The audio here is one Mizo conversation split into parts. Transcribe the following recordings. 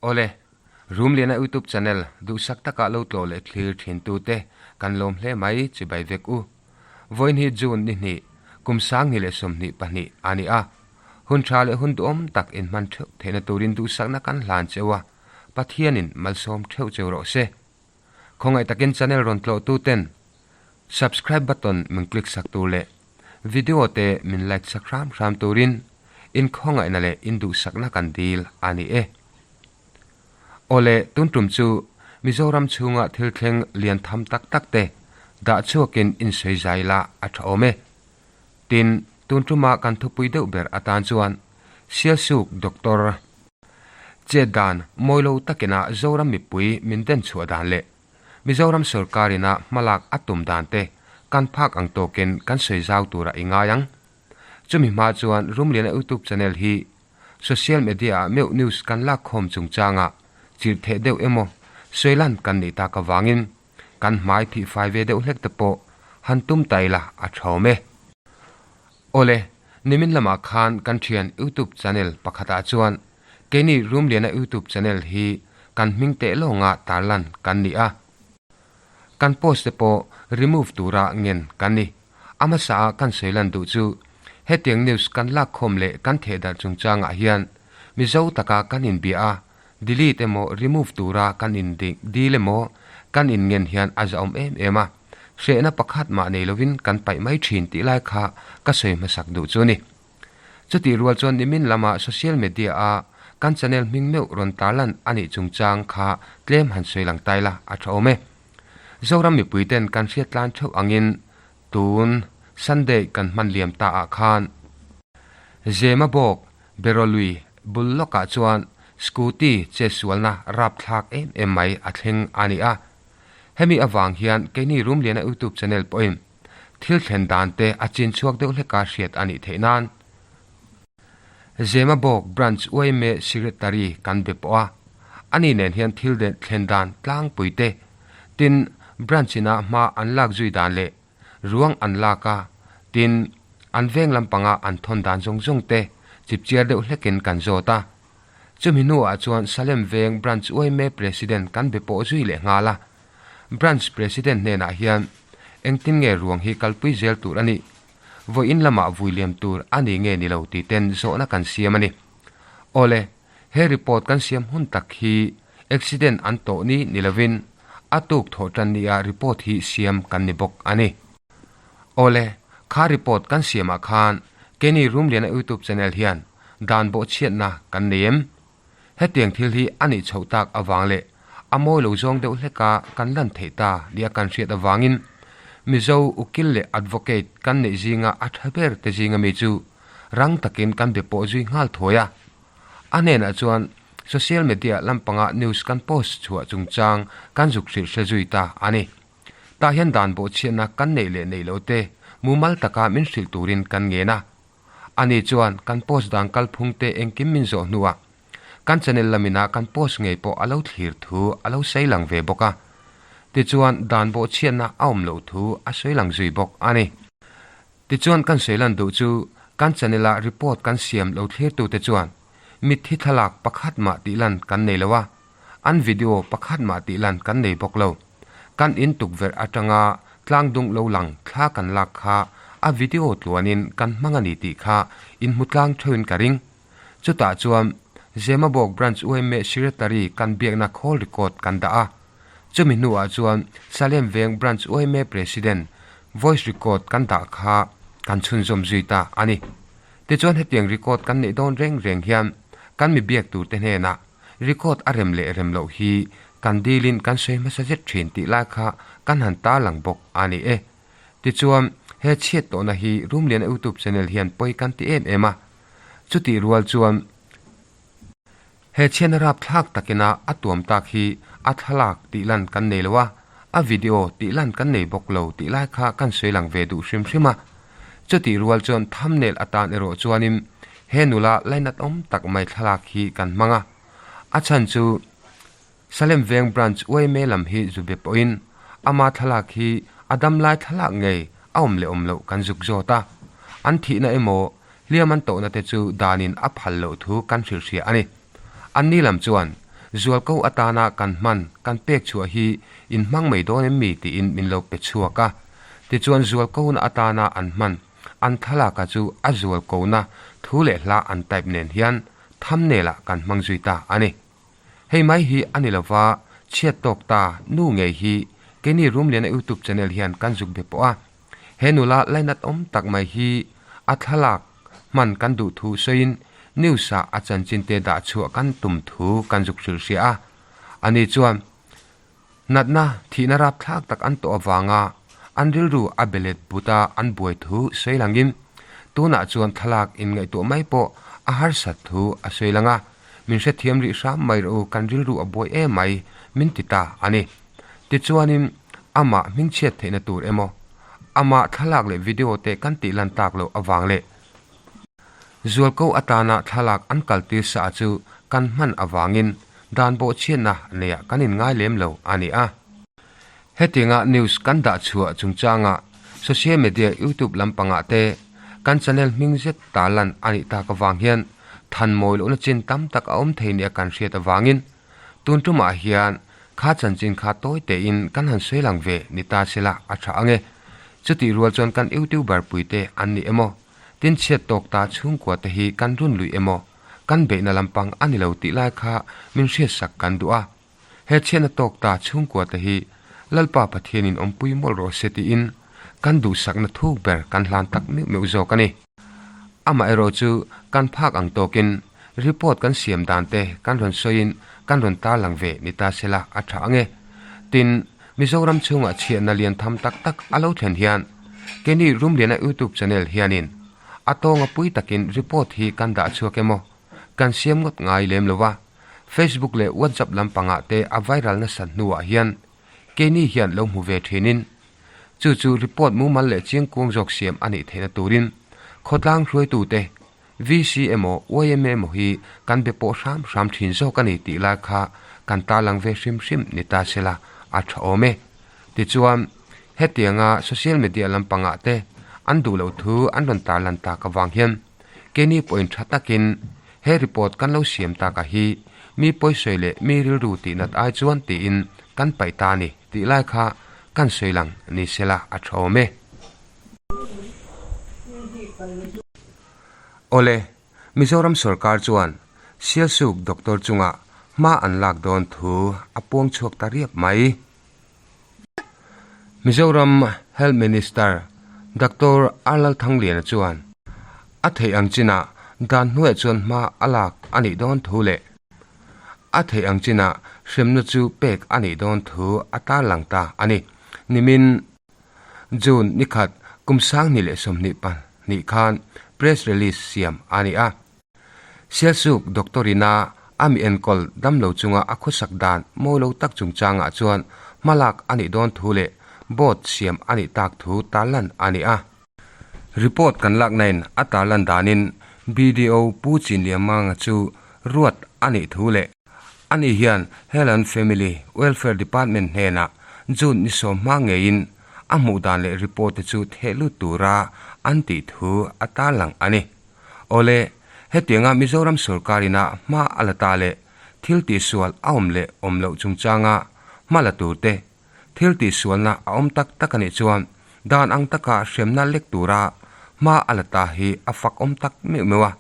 Awle, Rumliana YouTube channel duhsak taka lo tlawh leh thlir thin tute kan lawm hle mai chibai vek u. Vawiin hi June ni hnih, kum 2022 a ni a. Hun tha leh hun duhawm tak inhman theuh theihna turin duhsakna kan hlan cheu a, Pathianin malsawm theuh cheu rawh se. Khawngaih takin channel rawn tlawh tuten Subscribe button min click sak tur leh video te min like sak hram hram turin in khawngaihna leh in duhsakna kan dil a ni e. Awle tun tum chu Mizoram chhunga thil thleng lian tham tak tak te dah chhuakin in sawi zai la a tha awm e. Tin, tun tuma kan thupui deuh ber atan chuan Sialsuk Doctor Chet dan mawi lo takina Zoram mipui min den chhuah dan leh Mizoram sorkarina hmalak a tum dan te kan phak ang tawkin kan sawi zau tura i ngai ang. Chumi hma chuan Rumliana YouTube channel hi social media ah meuh news kan lak khawm chungchangah chirh theh deuh emaw sawi lan kan nih tak avangin kan hmai phih fai ve deuh hlek te pawh han tum ta ila a tha awm e. Awle, nimin lamah khan kan thian YouTube channel pakhatah chuan keini Rumliana YouTube channel hi kan hming teh lawnga tarlan kan ni a. Kan post te pawh remove tura ngen kan ni. A hmasa a kan sawi lan duh chu hetiang news kan lak khawm leh kan thehdarh chungchangah hian Mizo taka kan inbia a, delete emaw remove tura kan in dil emaw kan in ngen hian a zahawm em em a, hrehna pakhat mah nei lovin kan paih mai thin tih lai kha ka sawi hmasak duh chu a ni. Chutih rual chuan nimin lama social media a kan channel hming meuh rawn tarlan a nih chungchang kha tlem han sawi lang tai la a tha awm e. Zoram mipui ten kan hriat tlan theuh angin tun Sunday kan hman liam ta ah khan Zema bawk Berolui bul lawkah chuan scooty chetsualna rapthlak em em mai a thleng a ni a. Hemi avang hian keini Rumliana YouTube channel pawhin thil thlen dan te a chin chhuak deuh hleka hriat a nih theih nan Zema bawk Branch yma Secretary kan be pawh a, ani nen hian thil thlen dan tlangpui te tin Branch ina hma an lak zui dan leh ruang an lak a, tin, an veng lampanga an thawn dan zawng zawng te chipchiar deuh hlekin kan zawt a. Chumi hnuah chuan Salem Veng Branch yma President kan be pawh zui leh nghal a. Branch President hnenah hian engtin nge ruang hi kalpui zel tur a nih? Vawiin lamah vui liam tur a ni nge ni lo tih ten zawhna kan siam a ni. Awle, he report kan siam hun tak hi accident an tawh ni ni lovin a tuk thawh tan nia report hi siam kan ni bawk a ni. Awle, kha report kan siamah khan keini Rumliana YouTube channel hian dan bawhchhiatna kan nei em? Hetiang thil hi a nih chhoh tak avang leh a mawi lo zawng deuh hleka kan lan theih ta nia kan hriat avangin Mizo ukil leh advocate kan neih zinga a tha ber te zinga mi chu rang takin kan be pawh zui nghal thawi a. A hnenah chuan social media lampanga news kan post chhuah chungchang kan zuk hrilh hre zui ta a ni. Tah hian dan bawhchhiatna kan neih leh neih loh te mumal taka min hrilh turin kan ngen a. Ani chuan kan post dan kalphung te engkim min zawh hnuah kan channel lamina kan post ngei pawh a lo thlir thu a lo sawi lang ve bawk a. Tichuan dan bawhchhiatna a awm loh thu a sawi lang zui bawk a ni. Tichuan kan sawi lan duh chu kan channel-a report kan siam lo thlirtute chuan mitthi thlalak pakhat mah tih lan kan nei lo a, an video pakhat mah tih lan kan nei bawk lo. Kan in tukverh atanga tlang dung lo lang thla kan lak kha a video tluanin kan hmang a ni tih kha inhmu tlang theuhin ka ring. Chutah chuan Zemabawk Branch yma Secretary kan biakna call record kan dah a. Chumi hnuah chuan Salem Veng Branch yma President voice record kan dah kha kan chhunzawm zui ta a ni. Tichuan hetiang record kan neih dawn reng reng hian kan mi biak turte hnenah record a rem leh rem loh hi kan dilin kan sawi hmasa zet thin tih lai kha kan han tarlang bawk a ni e. Tichuan he chhiat tawhna hi Rumliana YouTube channel hian pawi kan ti em em a. Chutih rual chuan he chhiatna rapthlak takina a tuam tak hi a thlalak tih lan kan nei lo a, a video tih lan kan nei bawk lo tih lai kha kan sawi lang ve duh hrim hrim a. Chutih rual chuan thumbnail atan erawh chuanin he nula lainat awm tak mai thlalak hi kan hmang a. A chhan chu Salem Veng Branch yma lam hi zu be pawhin ama thlalak hi a damlai thlalak ngei a awm leh awm loh kan zuk zawt a. An thihna emaw hliam an tawhna te chu danin a phal loh thu kan hrilhhriah a ni. Anni lam chuan Zualko atana kan hman kan pek chhuah hi in hmang mai dawn em mi tiin min lo pe chhuak a. Tichuan zualkona atana an hman an thlalaka chu a zualkona thu leh hla an type nen hian thumbnail ah kan hmang zui ta a ni. Hei mai hi a ni lova, chhiat tawk ta nu ngei hi keini Rumliana YouTube channel hian kan zuk be pawh a. He nula lainat awm tak mai hi a thlalak hman kan duh thu sawiin news ah a chanchin te dah chhuah kan tum thu kan zuk hrilh hria a. Ani chuan natna thihna rapthlak tak an tawh avanga an rilru a be let but a an buai thu sawi langin tunah chuan thlalak inngaihtuah mai pawh a harsat thu a sawi lang a. Min hrethiam rih hram mai rawh u, kan rilru a buai em mai, min ti ta a ni. Tichuanin, amah hmingchhiat theihna tur emaw, amah thlalak leh video te kan tih lan tak loh avang leh zualko atana thlalak an kaltir sa chu kan hman avangin dan bawhchhiatna neiah kan inngai lem lo a ni a. Hetianga news kan dah chhuah chungchanga social media youtube lampangah te kan channel hming zet tarlan a nih tak avang hian than mawi lohna chin tam tak a awm thei nia kan hriat avangin tun tumah hian kha chanchin kha tawi tein kan han sawi lang ve ni ta sela a tha ang e. Chutih rual chuan kan youtuber puite an ni emaw, tin chhiat tawk ta chhungkua te hi kan run luih emaw, kan beihna lampang a ni lo tih lai kha min hriatsak kan duh a. He chhiatna tawk ta chhungkua te hi Lalpa Pathianin awmpui mawlh rawh se tiin kan duhsakna thuk ber kan hlan tak meuh meuh zawk a ni. Amaherawh chu kan phak ang tawkin report kan siam dan te kan rawn sawiin kan rawn tarlang ve ni ta sela a tha ang e. Tin, Mizoram chhungah chhiatna lian tham tak tak a lo thlen hian keini Rumliana YouTube channel hianin a tawnga pui takin report hi kan dah chhuak emaw kan siam ngawt ngai lem lo a. Facebook leh WhatsApp lampangah te a viral nasat hnuah hian keini hian lo hmu ve thinin chu chu report mumal leh chiangkuang zawk siam a nih theihna turin khawtlang hruaitute VC emaw yma emaw hi kan be pawh hram hram thin zawk a ni tih lai kha kan tarlang ve hrim hrim ni ta sela a tha awm e. Tichuan, hetianga social media lampangah te an duh loh thu an rawn tarlan tak avang hian keini pawhin tha takin He report kan lo siam taka hi mi pawisawi leh mi rilru tihnat ai chuan tiin kan paih ta a ni tih lai kha kan sawi lang ni sela a tha awm e. Awle, Mizoram sorkar chuan Sialsuk doctor chungah hma an lak dawn thu a puang chhuak ta riap mai. Mizoram Health Minister Doctor Arlal Thangliana chuan a theih ang chinah dan hnuaiah chuan hma a lak a nih dawn thu leh a theih ang chinah hremna chu pek a nih dawn thu a tarlang ta a ni. Nimin June nikhat kum 2022 khan press release siam a ni a. Sialsuk Doctor-ina a mi enkawl damlo chunga a khawsak dan mawi lo tak chungchangah chuan hmalak a nih dawn thu leh board siam a nih tak thu tarlan a ni a. Report kan laknain a tarlan danin BDO Pu Chinliamanga chu ruat a nih thu leh ani hian Health and Family Welfare Department hnenah June ni sawm hma ngeiin a hmuh dan leh report te chu theh lut tura an tih thu a tarlang a ni. Awle, hetianga Mizoram sorkarina hma a la ta leh thil tihsual a awm leh awm loh chungchanga hma la tur te, thil tihsualna a awm tak tak a nih chuan dan ang taka hremna lek tura hma a la ta hi a fak awm tak meuh meuh a.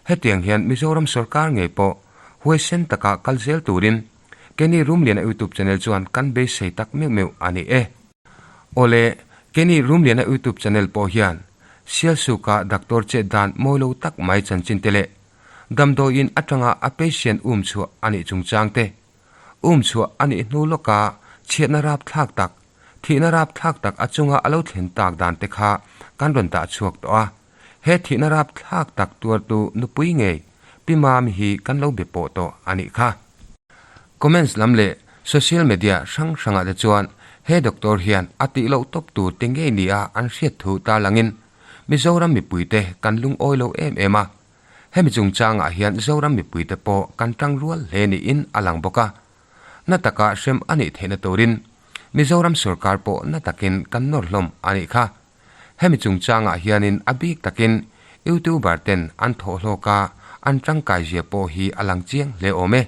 Hetiang hian Mizoram sorkar ngei pawh huaisen taka kal zel turin Kenny Rumliana YouTube channel chuan kan beisei tak meuh meuh a ni e. Awle, Kenny Rumliana YouTube channel pawh hian Sialsuka doctor chet dan mawi lo tak mai chanchin te leh damdawiin atanga a patient um chhuah a nih chungchang te, um chhuah a nih hnu lawka chhiatna rapthlak tak, thihna rapthlak tak a chunga a lo thlen tak dan te kha kan rawn dah chhuak tawh a. He thihna rapthlak tak tuartu nupui ngei Pi Mami hi kan lo be pawh tawh a nih kha. Comments lam leh social media hrang hrangah te chuan he doctor hian a tih loh tawp tur ti ngei nia an hriat thu tarlangin Mizoram mipuite kan lungawi lo em em a. Hemi chungchangah hian Zoram mipuite pawh kan tang rual hle niin a lang bawk a. Na taka hrem a nih theihna turin Mizoram sorkar pawh na takin kan nawr hlawm a nih kha. Hemi chungchangah hianin a bik takin YouTuber ten an thawh hlawk a, an tangkai zia pawh hi a lang chiang hle awm e.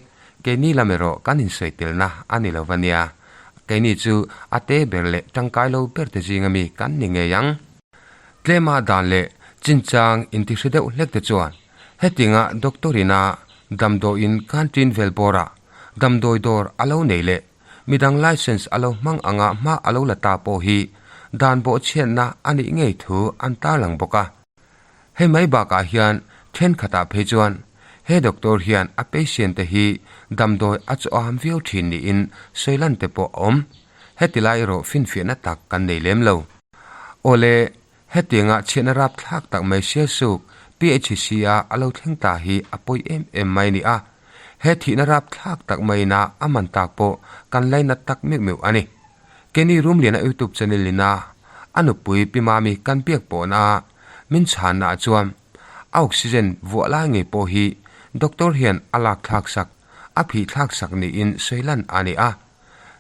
Keini lam erawh kan insawi telna a ni lo va nia. Keini chu a te ber leh tangkai lo ber te zinga mi kan ni ngei ang. Tlema dan leh chinchang intihre deuh hlek te chuan hetinga doctor ina damdawiin canteen vel bawrah damdawi dawr a lo nei leh midang licence a lo hmang anga hma a lo la ta pawh hi dan bawhchhiatna a nih ngei thu an tarlang bawk a. Hei mai bakah hian thenkhatah phei chuan he doctor hian a patient te hi damdawi a chawham viau thin niin sawilan te pawh a awm. Heti lai erawh finfiahna tak kan nei lem lo. Awle, hetianga chhiatna rapthlak tak mai Sialsuk PHC-a a lo thleng ta hi a pawi em em mai ni a. He thihna rapthlak tak maiina a man tak pawh kan lainat tak meuh meuh a ni. Keini Rumliana YouTube channel ina a nupui Pi Mami kan biak pawhna min chhanna ah chuan a oxygen vuah lai ngei pawh hi doctor hian a lak thlak sak, a phih thlak sak niin sawi lan a ni a.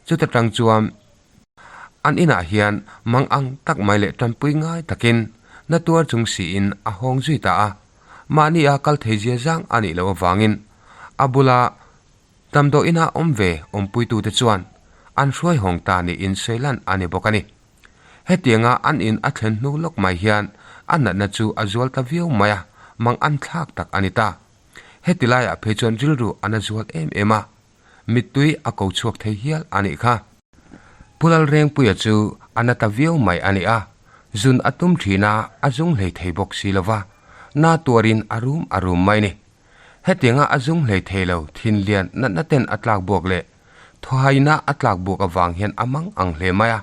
Chuta tang chuan an inah hian mang ang tak mai leh tanpui ngai takin na tuar chung siin a hawng zui ta a. Mahni a kal thei zia zang a nih loh avangin a bula Damdawi ina awm ve awmpuitute chuan an hruai hawng ta niin sawi lan a ni bawk a ni. Hetianga an in a thlen hnu lawk mai hian a natna chu a zual ta viau mai a, mang an thlak tak a ni ta. Heti laiah phei chuan rilru a na zual em em a, mittui a ko chhuak thei hial a nih kha. Pu Lalrengpuia chu a na ta viau mai a ni a, zun a tum thin a, a zung hlei thei bawk si lo va, na tuarin a rum a rum mai ni. Hetianga a zung hlei thei lo thinlian natna ten a tlak buak leh thawhaina a tlak buak avang hian a mang ang hle mai a.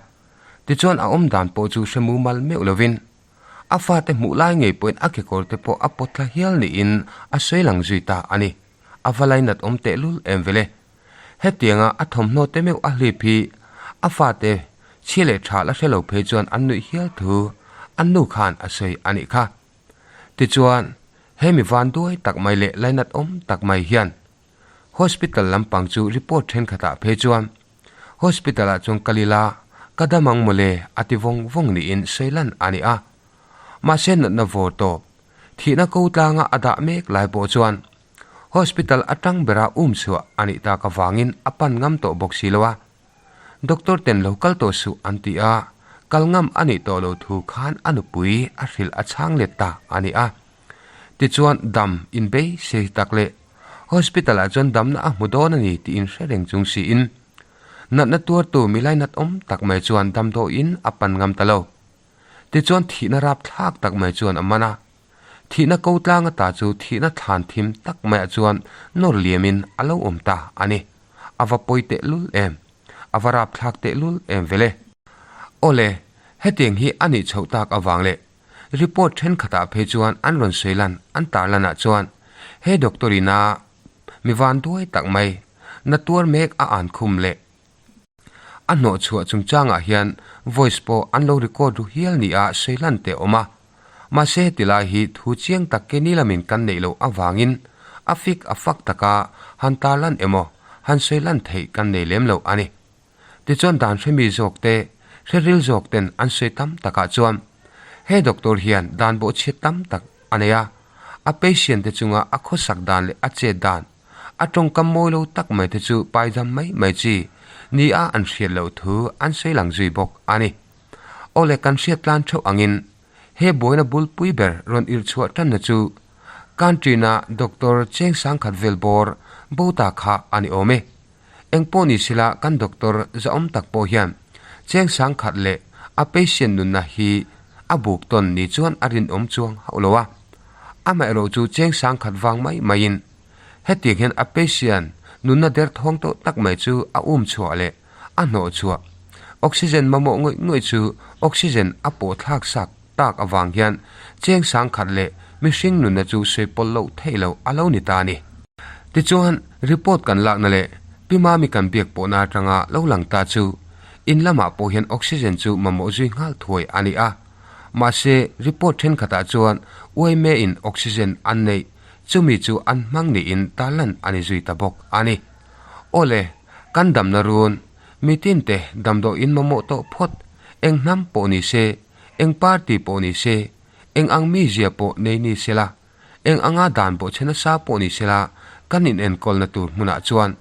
Tichuan a awm dan pawh chu hre mumal meuh lovin a fate hmuh lai ngei pawhin a kekawr te pawh a pawt thla hial niin a sawi lang zui ta a ni. A va lainat awm tehlul em vele. Hetianga a thawmhnaw te meuh a hlip hi a fate chhia leh tha la hre lo phei chuan an nuih hial thu an nu khan a sawi a nih kha. Tichuan, he mi van duai tak mai leh lainat awm tak mai hian Hospital lampang chu report thenkhatah phei chuan Hospital-ah chuan kal ila ka dam ang mawle a ti vawng vawng niin sawi lan a ni a. Mahse natna vawr tawp, thihna ko tlanga a dah mek lai pawh chuan Hospital atang bera um chhuah a nih tak avangin a pan ngam tawh bawk si lo a. Doctor ten lo kal tawh suh an ti a, kal ngam a nih tawh lo thu khan a nupui a hrilh a chhang let ta a ni a. Tichuan dam inbei sei tak leh hospital ah chuan damna a hmu dawn a ni tih inhre reng chung siin natna tuartu milai nat awm tak mai chuan damdawiin a pan ngam ta lo. Tichuan thihna rapthlak tak mai chuan a man a, thihna ko tlang ata chu thihna thlan thim tak maiah chuan nawr liamin a lo awm ta a ni. A va pawi tehlul em? A va rapthlak tehlul em vele? Awle, hetiang hi a nih chhoh tak avang leh report thenkhatah phei chuan an rawn sawi lan an tarlanah chuan he doctor ina mi vanduai tak mai na tuar mek a an khum leh A hnawhchhuah chungchangah hian voice pawh an lo record ru hial nia sawi lan teh awm a. Mahse heti lai hi thu chiang tak ke ni lamin kan neih loh avangin a fik a fak taka han tar lan emaw han sawi lan theih kan nei lem lo a ni. Tichuan dan hremi zawk te, hre ril zawk ten an sawi tam takah chuan he doctor hian dan bawhchhiat tam tak a nei a, a patient te chunga a khawsak dan leh a chet dan, A tawngkam mawi lo tak mai te chu paidam mai mai chi ni a an hriat loh thu an sawi lang zui bawk a ni. Awle kan hriat tlan theuh angin he buaina bulpui ber rawn irh chhuah tanna chu Canteen-a Doctor cheng sangkhat vel bawr bo ta kha a ni awm e. Engpawh ni sila kan Doctor zahawm tak pawh hian cheng sangkhat leh a patient nunna hi a buk tawn ni chuan a rinawm chuang hauh lo a. Amaherawh chu cheng sangkhat vang mai maiin Hetiang hian a patient nunna derthawng tawh tak mai chu a um chhuah leh a hnawh chhuah. Oxygen mamawh ngawih ngawih chu oxygen a pawh thlak sak tak avang hian cheng sangkhat leh mihring nunna chu sawi pawlh loh theih loh a lo ni ta a ni. Tichuan, report kan lakna leh Pi Mami kan biak pawhna atanga lo lang ta chu in lamah pawh hian oxygen chu mamawh zui nghal thuai a ni a. Mahse, report thenkhatah chuan uaime in oxygen an neih Chumi chu an hmang niin tarlan a ni zui ta bawk a ni. Awle, kan damna run, mitinte damdawiin mamawh tawh phawt, eng hnam pawh ni se, eng party pawh ni se, eng ang mizia pawh nei ni sela, eng anga dan bawhchhe nasa pawh ni sela kan inenkawlna tur hmunah chuan.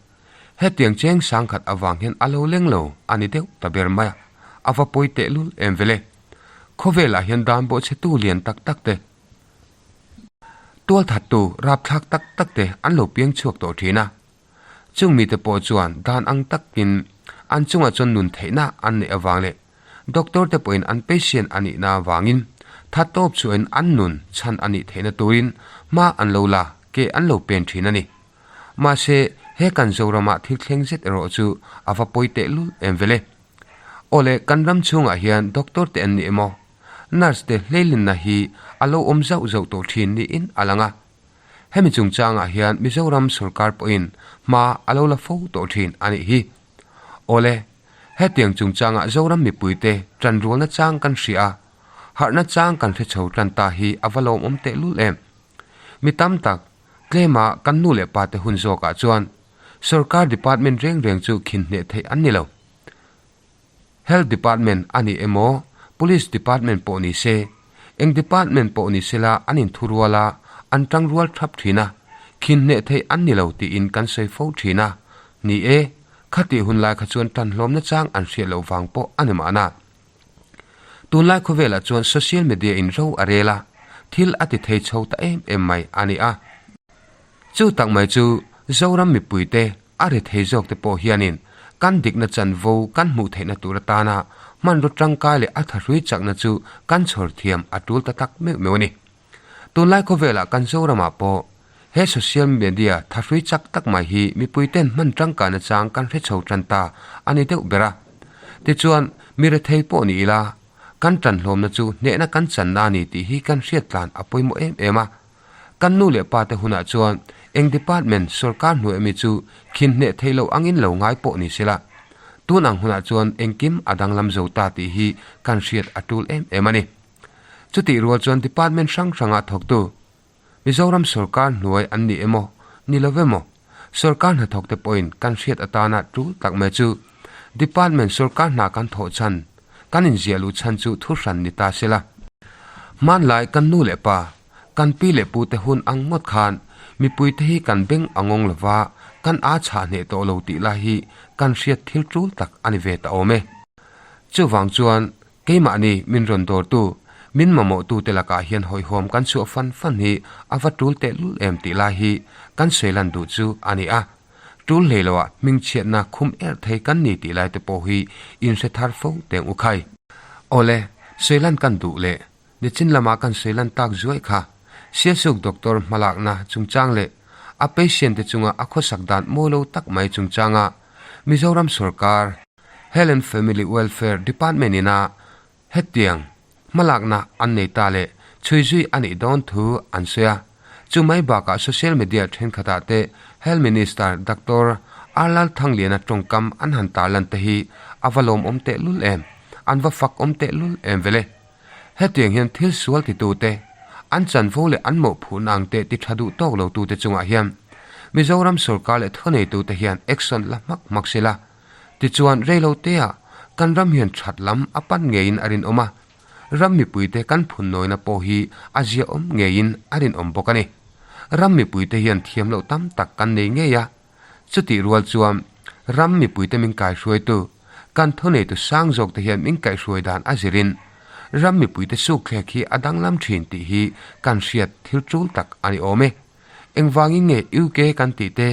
Hetiang cheng sangkhat avang hian a lo leng lo a ni deuh ta ber mai a, a va pawi tehlul em vele. Khawvelah hian dan bawhchhetu lian tak tak te, tualthattu rapthlak tak tak te an lo piang chhuak tawh thin a. Chung mite pawh chuan dan ang takin an chungah chuan nun theihna an neih avang leh doctor te pawhin an patient a nihna avangin tha tawp chuahin an nun chhan a nih theihna turin hma an lo la ke an lo pen thin a ni. Mahse, he kan Zoramah thil thleng zet erawh chu a va pawi tehlul em vele. Awle, kan ram chhungah hian doctor te an ni emaw, nurse te hleilinna hi a lo awm zauh zauh tawh thin niin a lang a. Hemi chungchangah hian Mizoram sorkar pawhin hma a lo la fo tawh thin a nih hi. Awle, hetiang chungchangah Zoram mipuite tanrualna chang kan hria a, harhna chang kan hre chho tan ta hi a va lawmawm tehlul em. Mi tam tak, tlema kan nu leh pate hun zawkah chuan sorkar department reng reng chu khin hneh theih an ni lo. Health department a ni emaw, Police department pawh ni se, eng department pawh ni sela an inthurual a, an tangrual thap thin a, khin hneh theih an ni lo tiin kan sawi fo thin a. Ni e, khatih hun lai kha chuan tanhlawmna chang an hriat loh vang pawh a ni mahna. Tunlai khawvelah chuan social media in ro a rel a, thil a ti thei chho ta em em mai a ni a. Chu tak mai chu Zoram mipuite a ri thei zawk te pawh hianin kan dikna chanvo kan hmuh theihna tur atana hmanraw tangkai leh a thahrui chakna chu kan chhawr thiam a tul ta tak meuh meuh a ni. Tunlai khawvelah kan Zoramah pawh he social media thahrui chak tak mai hi mipuiten hman tangkaina chang kan hre chho tan ta a ni deuh ber a. Tichuan, mi rethei pawh ni ila, kan tanhlawmna chu hnehna kan channa a ni tih hi kan hriat tlan a pawimawh em em a. Kan nu leh pa te hunah chuan eng department sorkar hnuai ami chu khin hneh theih loh angin lo ngai pawh ni sela. Tun ang hunah chuan engkim a danglam zo ta tih hi kan hriat a tul em em a ni. Chutih rual chuan department hrang hranga thawktu Mizoram sorkar hnuai an ni emaw ni lo emaw sorkar hnathawkte pawhin kan hriat atana tul tak mai chu department sorkar hna kan thawh chhan kan inziah luh chhan chu thu hran ni ta sela. Hmanlai kan nu leh pa Kan pi leh pute hun ang ngawt khan mipuite hi kan beng a ngawng lova, kan aa chhah hneh tawh lo tih lai hi kan hriat thil tul tak a ni ve ta awm e. Chuvang chuan keimahni min rawn dawrtu, min mamawhtute lakah hian hawihhawm kan chhuah fan fan hi a va tul tehlul em tih lai hi kan sawi lan duh chu a ni a. Tul hlei loah hmingchhiatna khum er thei kan ni tih laite pawh hi inhre thar fo teng u khai. Awle, sawi lan kan duh leh Nichin lama kan sawi lan tak zuai kha Siasuk doctor hmalakna chungchang leh a patient te chunga a khawsak dan mawi lo tak mai chungchanga Mizoram sorkar Health and Family Welfare Department ina hetiang hmalakna an nei ta leh chhui zui a nih dawn thu an sawi a. Chu mai bakah social media thenkhatah te Health Minister Doctor R Lalthangliana tawngkam an han tarlan te hi a va lawmawm tehlul em, an va fakawm tehlul em vele. Hetiang hian thil sual titute, an chanvo leh an mawhphurhna ang te ti tha duh tawk lotute chungah hian Mizoram sorkar leh thuneitute hian action la hmak hmak sela, tichuan reiloteah kan ram hian that lam a pan ngeiin a rinawm a, ram mipuite kan phunnawina pawh hi a ziaawm ngeiin a rinawm bawk a ni. Ram mipuite hian thiam loh tam tak kan nei ngei a, chutih rual chuan ram mipuite min kaihruaitu, Kan thuneitu sang zawkte hian min kaihhruai dan a zirin ram mipuite sukthlek hi a danglam thin tih hi kan hriat thil tul tak a ni awm e. Engvangin nge UK kan tih te,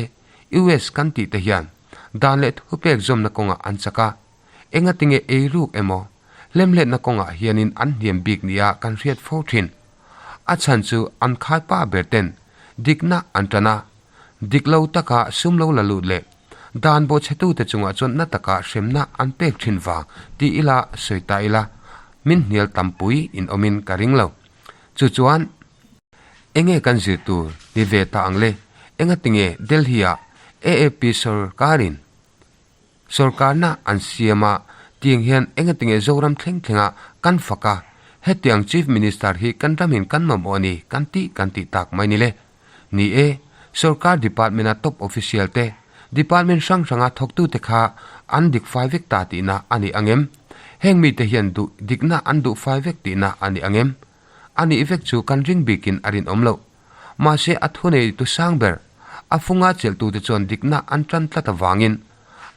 US kan tih te hian dan leh thupek zawmna kawngah an chak a, engatinge eiruk emaw hlemhletna kawngah hianin an hniam bik nia kan hriat fo thin. A chhan chu an khaipa ber ten dikna an tan a, dik lo taka sum lo la lut leh Dan bawhchhetute chungah chuan na taka hremna an pek thin vang ti ila sawi ta ila, min hnial tampui in awmin ka ring lo. Chu chuan enge kan zir tur ni ve ta ang le? Engatinge Delhi-ah AAP sorkarin sorkarna an siam a, tiang hian engatinge Zoram thleng thlenga kan fak a, hetiang Chief Minister hi kan ramin kan mamawh a ni kan tih kan tih tak mai ni le? Ni e, sorkar department-a top official te, department hrang hranga thawktute kha an dik fai vek ta tihna a ni ang em? Heng mite hian duh dikna an duh fai vek tihna a ni ang em? A nih vek chu kan ring bikin a rinawm loh. Mahse a thunei tu sang ber. A funga chelhtute chuan dikna an tan tlat avangin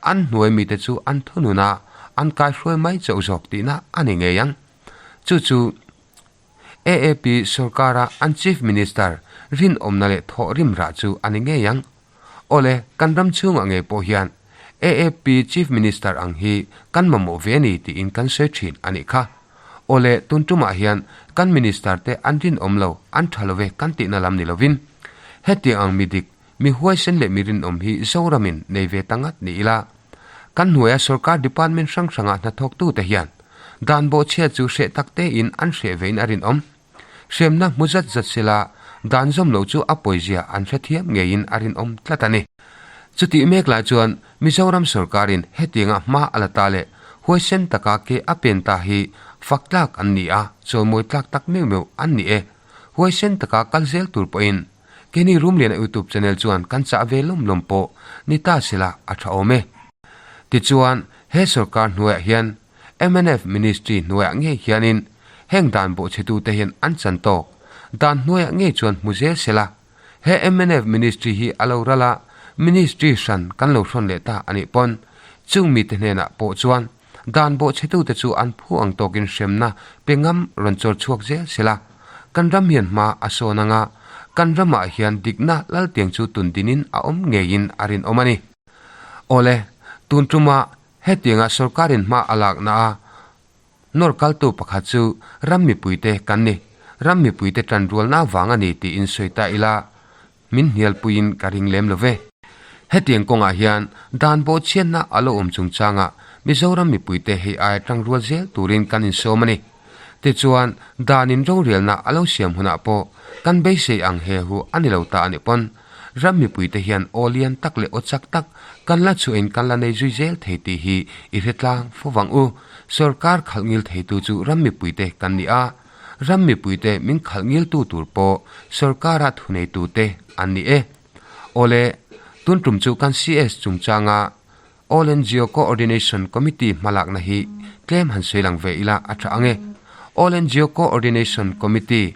an hnuai mite chu an thunun a, an kaihruai mai chauh zawk tihna a ni ngei ang. Chu chu AAP sorkara an Chief Minister rinawmna leh thawhrim rah chu a ni ngei ang. Awle, kan ram chhungah ngei pawh hian AAP Chief Minister ang hi kan mamawh ve a ni tiin kan sawi thin a nih kha. Awle, tun tumah hian kan Minister te an rinawm lo, an tha lo ve kan tihna lam ni lovin, hetiang ang mi dik, mi huaisen leh mi rinawm hi Zoramin nei ve ta ngat ni ila, kan hnuaia sorkar department hrang hranga hnathawktute hian dan bawhchhia chu hreh tak tein an hreh vein a rinawm. Hremna hmu zat zat sela dan zawm lo chu a pawizia an hrethiam ngeiin a rinawm tlat a ni. Chutih mek lai chuan Mizoram sorkarin hetianga hma a la ta leh huaisen taka ke a pen ta hi fak tlak an ni a, chawimawi tlak tak meuh meuh an ni e. Huaisen taka kal zel tur pawhin keini Rumliana YouTube channel chuan kan chah ve lawm lawm pawh ni ta sela a tha awm e. Tichuan he sorkar hnuaiah hian Mnf Ministry hnuaiah ngei hianin heng dan bawhchhetute hian an chan tawk. Dan hnuaiah ngei chuan hmu zel sela. He mnf Ministry hi a lo ral a, Ministry hran kan lo hrawn leh ta a nih pawn chung mite hnenah pawh chuan dan bawhchhetute chu an phu ang tawkin hremna pe ngam rawn chawr chhuak zel sela. Kan ram hian hma a sawn anga kan ramah hian dikna laltiang chu tundinin a awm ngeiin a rinawm a ni. Awle, tun tuma Hetianga sorkarin hma a lakna a nawr kaltu pakhat chu ram mipuite kan ni. Ram mipuite tanrualna vang a ni tiin sawi ta ila min hnialpuiin ka ring lem lo ve. Hetiang kawngah hian dan bawhchhiatna a lo awm chungchangah Mizoram mipuite hei aia tangrual zel turin kan insawm a ni. Tichuan, danin rorelna a lo siam hunah pawh kan beisei ang he hu a ni lo ta a nih pawn, ram mipuite hian aw lian tak leh aw chak tak kan la chhuahin kan la nei zui zel thei tih hi i hre tlang fo vang u. Sorkar khalh ngil theitu chu ram mipuite kan ni a, ram mipuite min khalh ngiltu tur pawh sorkara thuneitute an ni e. Awle, tun tum chu kan CS chungchanga All NGO Coordination Committee hmalakna hi tlem han sawi lang ve ila a tha ang e. All NGO Coordination Committee,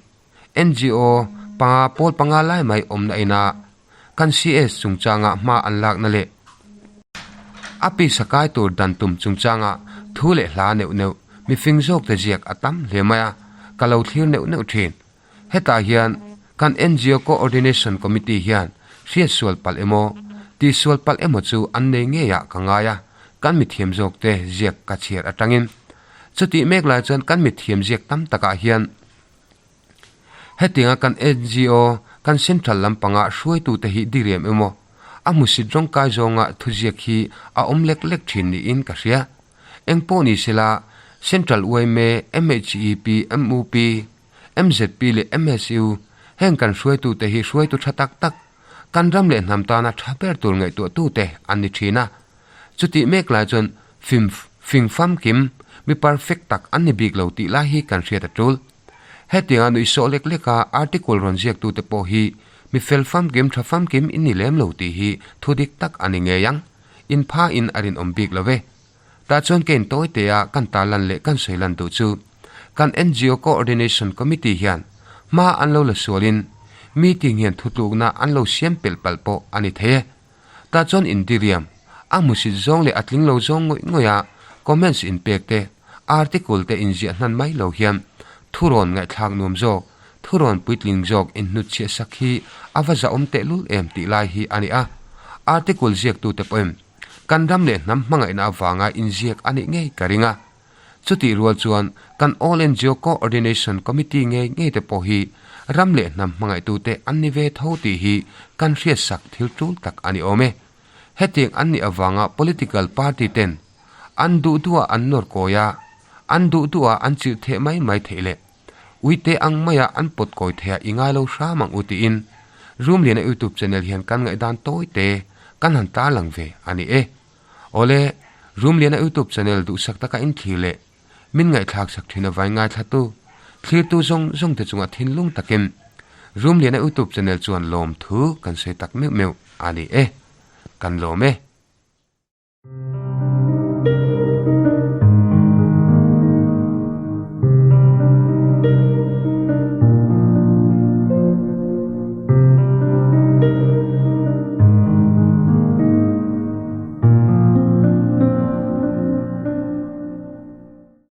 NGO, panga pawl panga lai mai awmna ina kan CS chungchanga hma an lakna leh a pisa kai tur dan tum chungchanga thu leh hla neuh neuh mifing zawkte ziak a tam hle mai a, ka lo thlir neuh neuh thin. Hetah hian kan NGO Coordination Committee hian hriatsual palh emaw, tihsual palh emaw chu an nei ngeiah ka ngai a, kan mithiam zawkte ziak ka chhiar atangin. Chutih mek lai chuan kan mithiam ziak tam takah hian hetianga kan NGO, kan central lampanga hruaitute hi diriam emaw, a hmusit rawngkai zawnga thuziak hi a awm lek lek thin niin ka hria. Engpawh ni sela, Central yma, MHEP, MUP, MZP leh MSU, heng kan hruaitute hi hruaitu tha tak tak, kan ram leh hnam tana tha ber tur ngaihtuahtute an ni thin a. Chutih mek lai chuan fim fing famkim, mi perfect tak an ni bik lo tih lai hi kan hriat a tul. Hetianga nuihsawh lek leka article rawn ziaktute pawh hi mi fel famkim tha famkim in ni lem lo tih hi thu dik tak a ni ngei ang. Inpha in a rinawm bik lo ve. Tah chuan ka intawi teh a kan tarlan leh kan sawi lan duh chu kan NGO Coordination Committee hian hma an lo la sualin meeting hian thutlukna an lo siam pelh palh pawh a ni thei e. Tah chuan indiriam, a hmusit zawng leh a tling lo zawng ngawih ngawih a comments inpek te, article te inziah hnan mai lo hian thurawn ngaihthlak nuam zawk, thurawn puitling zawk inhnutchhiah sak hi a va zahawm tehlul em tih lai hi a ni a. Article ziaktute pawhin Kan ram leh hnam hmangaihna avanga inziak a nih ngei ka ring a. Chutih rual chuan kan All NGO Coordination Committee ngei ngei te pawh hi ram leh hnam hmangaihtute an ni ve tho tih hi kan hriatsak thil tul tak a ni awm e. Hetiang an nih avanga political party ten an duh duhah an nawr kawi a, an duh duhah an chirh theh mai mai theih leh uite ang maia an pawt kawi theiha i ngai lo hram ang u tiin Rumliana YouTube channel hian kan ngaihdan tawi te kan han tarlang ve a ni e. Awle, Rumliana YouTube channel duhsak taka inthlir leh min ngaihthlak sak thin avai ngaithlatu, thlirtu zawng zawng te chungah thinlung takin Rumliana YouTube channel chuan lawmthu kan sawi tak meuh meuh a ni e. Kan lawm e.